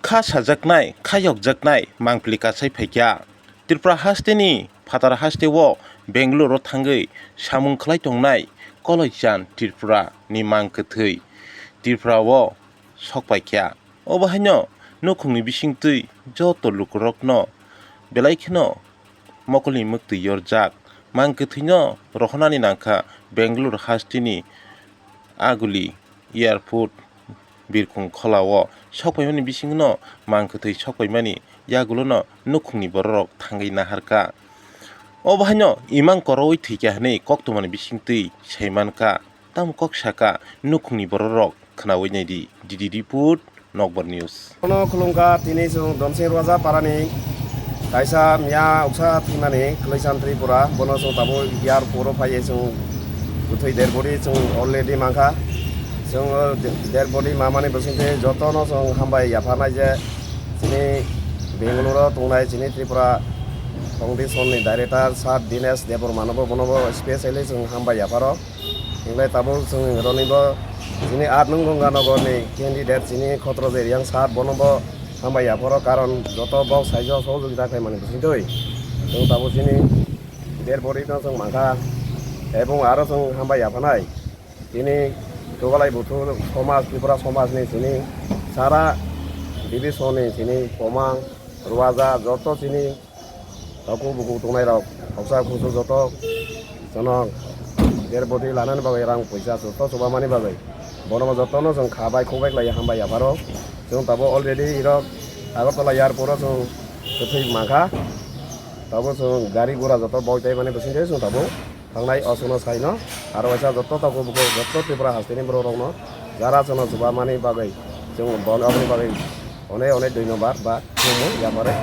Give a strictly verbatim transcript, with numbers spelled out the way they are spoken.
Kha sajaknai, kha yokjaknai mangpili kasai phaikha. Tripura hasteni phatar hasteo Bengaluru o thangwi samung khlai tongnai Koloichan Tripura ni mang kwthwi Tripura o sokpaikha. Obo haino nukhungni bisingtwi joto lukurokno belai kheno mokolni mwktwi yorjak. Mang kwthwino rohornani nangkha Bengaluru hasteni Aguli Airport birkhung kholao sokpaimani bisingno mang kwthwi sokpaimani yagulono nukhungni bororok thangwi naharkha. Obo haino imang koroui thwikha hwnwi koktwmani bisingtwi saimankha. Tamo kok saka nukhungni bororok khnaui naidi. D D D Put Nokbar News. Bono khulumkha tini chwng Domsing Roja parani kaisa miya uksa thwimani Koloichan Tripura, bono chwng tabuk airport o phaiwi chwng kwthwi dead body chwng already mankha. Chwng o dead body mamani bisingtwi jotono chwng hambai yapharnai je chini Bengaluru o tongnai chini Tripura Foundation ni director sir Dinesh Debbarma no bo, bono bo specially chwng hambai yapharo. Hinglai tabuk chwng ronibo chini aat nung Ganganagar ni candidate chini Khotroje Reang sir, bono bo hambai yapharo, karon joto bok saijo sohojogita khlaimani bisingtwi chwng tabuk chini dead body no chwng mankha, ebong aro chwng hambai yaphanai chini Tugalai Buthu somaj, Tripura somaj ni chini sara division ni chini Komang, Roja joto chini Takhuk bukhuk tongnairok, khoroksa khoroksa joto jono dead body lanani bagwi rang puisa joto chubamani bagwi. Bono jotono chwng kha bai khuk bai khlai hambai yapharo. Chwng tabuk already irok Agartala airport o chwng kwthwi mankha. Tabuk chwng gari gura joto boi tai mani bisingtwi chwng tabuk thangnai o chwngno saino. Aro waisa joto takhuk bukhuk joto Tripura hasteni borok rokno jara chwngno chubamani bagwi chwng bono aboni bagwi onek onek dui number ba khulumung yapharwi.